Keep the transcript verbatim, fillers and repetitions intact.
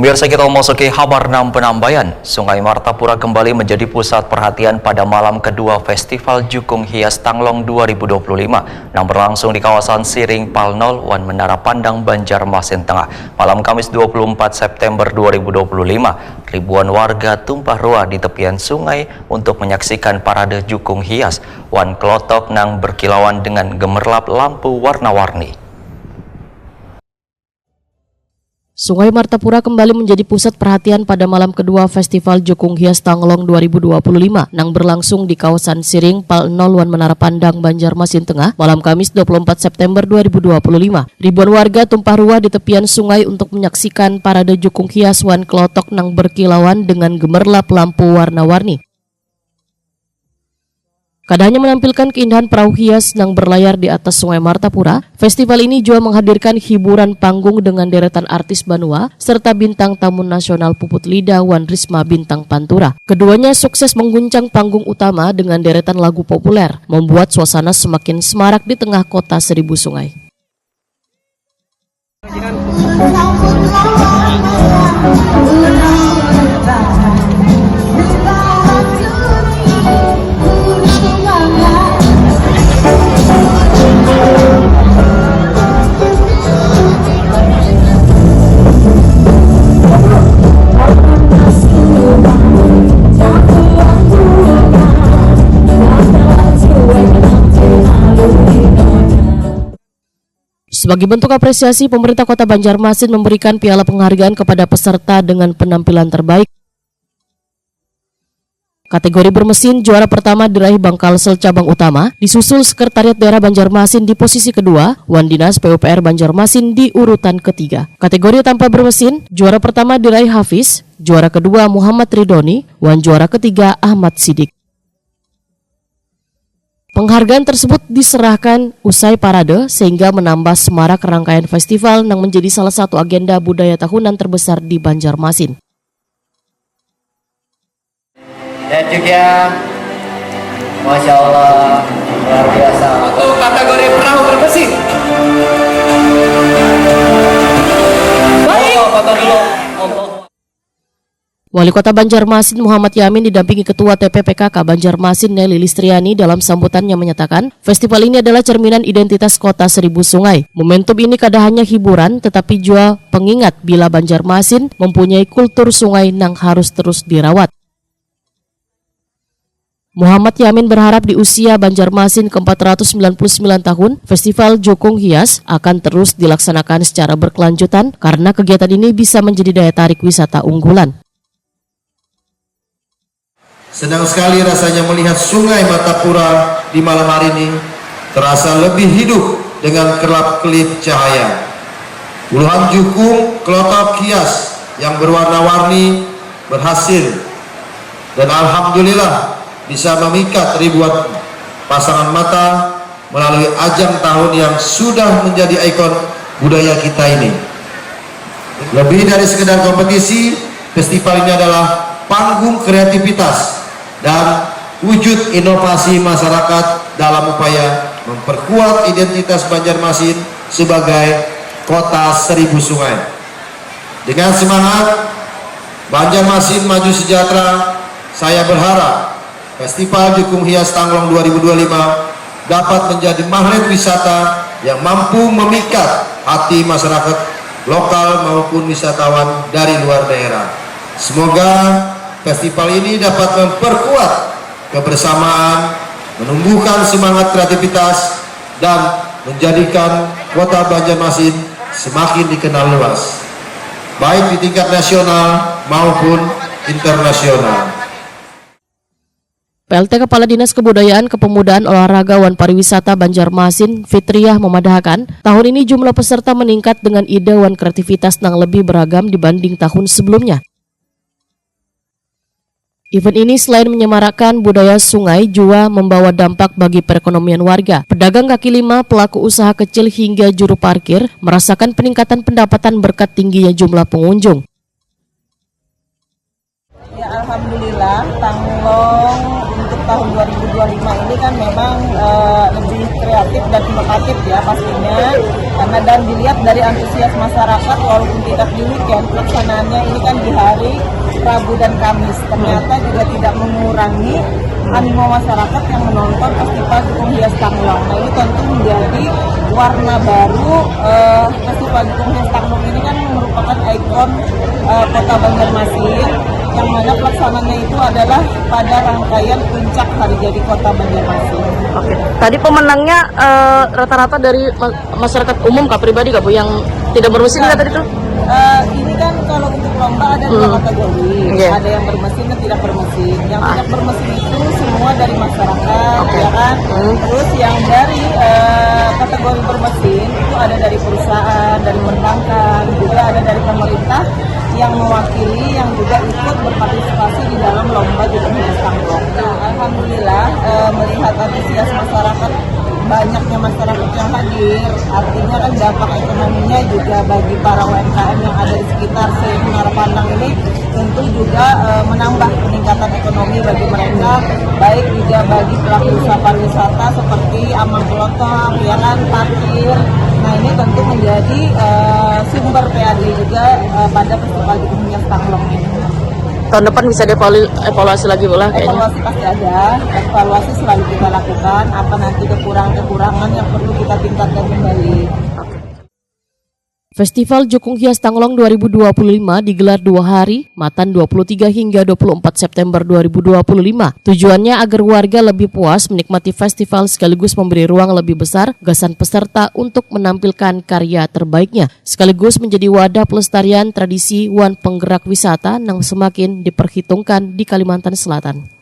Biasa kita memasuki habar enam penambayan. Sungai Martapura kembali menjadi pusat perhatian pada malam kedua Festival Jukung Hias Tanglong dua ribu dua puluh lima yang berlangsung di kawasan Siring Pal nol wan Menara Pandang Banjarmasin Tengah. Malam Kamis dua puluh empat September dua ribu dua puluh lima, ribuan warga tumpah ruah di tepian sungai untuk menyaksikan parade jukung hias wan kelotok nang berkilauan dengan gemerlap lampu warna-warni. Sungai Martapura kembali menjadi pusat perhatian pada malam kedua Festival Jukung Hias Tanglong dua ribu dua puluh lima nang berlangsung di kawasan Siring, Pal nol wan Menara Pandang, Banjarmasin Tengah, malam Kamis dua puluh empat September dua ribu dua puluh lima. Ribuan warga tumpah ruah di tepian sungai untuk menyaksikan parade jukung hias wan kelotok nang berkilauan dengan gemerlap lampu warna-warni. Kada hanya menampilkan keindahan perahu hias nang berlayar di atas Sungai Martapura, festival ini jua menghadirkan hiburan panggung dengan deretan artis banua serta bintang tamu nasional Puput Lida wan Risma Bintang Pantura. Keduanya sukses mengguncang panggung utama dengan deretan lagu populer, membuat suasana semakin semarak di tengah kota seribu sungai. Sebagai bentuk apresiasi, pemerintah Kota Banjarmasin memberikan piala penghargaan kepada peserta dengan penampilan terbaik. Kategori bermesin, juara pertama diraih Bank Kalsel Cabang Utama, disusul Sekretariat Daerah Banjarmasin di posisi kedua, wan Dinas P U P R Banjarmasin di urutan ketiga. Kategori tanpa bermesin, juara pertama diraih Hafiz, juara kedua Muhammad Ridoni, wan juara ketiga Ahmad Sidik. Penghargaan tersebut diserahkan usai parade, sehingga menambah semarak rangkaian festival nang menjadi salah satu agenda budaya tahunan terbesar di Banjarmasin. Dan juga, Masya Allah, luar biasa. Untuk kategori perahu bermesin. Baik. Foto, foto dulu. Wali Kota Banjarmasin Muhammad Yamin didampingi Ketua T P P K K Banjarmasin Nelly Listriani dalam sambutannya menyatakan, festival ini adalah cerminan identitas Kota Seribu Sungai. Momentum ini kada hanya hiburan, tetapi jua pengingat bila Banjarmasin mempunyai kultur sungai nang harus terus dirawat. Muhammad Yamin berharap di usia Banjarmasin ke empat ratus sembilan puluh sembilan tahun, Festival Jukung Hias akan terus dilaksanakan secara berkelanjutan karena kegiatan ini bisa menjadi daya tarik wisata unggulan. Senang sekali rasanya melihat Sungai Martapura di malam hari ini terasa lebih hidup dengan kelap-kelip cahaya. Puluhan jukung kelotok hias yang berwarna-warni berhasil dan alhamdulillah bisa memikat ribuan pasangan mata melalui ajang tahun yang sudah menjadi ikon budaya kita ini. Lebih dari sekedar kompetisi, festival ini adalah panggung kreativitas dan wujud inovasi masyarakat dalam upaya memperkuat identitas Banjarmasin sebagai kota seribu sungai. Dengan semangat Banjarmasin Maju Sejahtera, saya berharap Festival Jukung Hias Tanglong dua ribu dua puluh lima dapat menjadi magnet wisata yang mampu memikat hati masyarakat lokal maupun wisatawan dari luar daerah. Semoga festival ini dapat memperkuat kebersamaan, menumbuhkan semangat kreativitas, dan menjadikan kota Banjarmasin semakin dikenal luas, baik di tingkat nasional maupun internasional. P L T Kepala Dinas Kebudayaan, Kepemudaan, Olahraga, wan Pariwisata Banjarmasin, Fitriah, memadahakan, tahun ini jumlah peserta meningkat dengan ide wan kreativitas nang lebih beragam dibanding tahun sebelumnya. Event ini selain menyemarakkan budaya sungai, jua membawa dampak bagi perekonomian warga. Pedagang kaki lima, pelaku usaha kecil, hingga juru parkir merasakan peningkatan pendapatan berkat tingginya jumlah pengunjung. Ya, alhamdulillah, Tanglong untuk Tahun dua ribu dua puluh lima ini kan memang uh, lebih kreatif dan inovatif ya pastinya, karena dan dilihat dari antusias masyarakat, walaupun tidak demikian pelaksanaannya ini kan di hari Rabu dan Kamis, ternyata juga tidak mengurangi animo masyarakat yang menonton Festival Jukung Hias Tanglong. Nah, ini tentu menjadi warna baru. Uh, Festival Jukung Hias Tanglong ini kan merupakan ikon uh, Kota Banjarmasin, yang mana pelaksanaannya itu adalah pada rangkaian puncak hari jadi Kota Banjarmasin. Oke, tadi pemenangnya uh, rata-rata dari masyarakat umum kah, pribadi kah, Bu, yang tidak bermesin kah tadi tuh? Uh, ini kan kalau untuk lomba ada dua hmm. kategori, yeah. Ada yang bermesin dan tidak bermesin. Yang ah. Tidak bermesin itu semua dari masyarakat, okay. Ya kan? Hmm. Terus yang dari uh, kategori bermesin itu ada dari perusahaan, dari perbankan, juga ada dari pemerintah yang mewakili, yang juga ikut berpartisipasi di dalam lomba Jukung Hias Tanglong. Nah, alhamdulillah uh, melihat antusias masyarakat, banyaknya masyarakat yang hadir, artinya kan dampak ekonominya juga bagi para U M K M yang ada di sekitar Semenara Pandang ini tentu juga uh, menambah peningkatan ekonomi bagi mereka, baik juga bagi pelaku usaha pariwisata seperti Amang Kelotok, ya kan, parkir. Nah, ini tentu menjadi uh, sumber P A D juga uh, pada Festival Jukung Hias Tanglong ini. Tahun depan bisa dievaluasi lagi, Bu, lah, kayaknya. Evaluasi pasti ada, evaluasi selalu kita lakukan, apa nanti kekurangan-kekurangan yang perlu kita tingkatkan kembali. Festival Jukung Hias Tanglong dua ribu dua puluh lima digelar dua hari, matan dua puluh tiga hingga dua puluh empat September dua ribu dua puluh lima. Tujuannya agar warga lebih puas menikmati festival sekaligus memberi ruang lebih besar gasan peserta untuk menampilkan karya terbaiknya, sekaligus menjadi wadah pelestarian tradisi wan penggerak wisata nang semakin diperhitungkan di Kalimantan Selatan.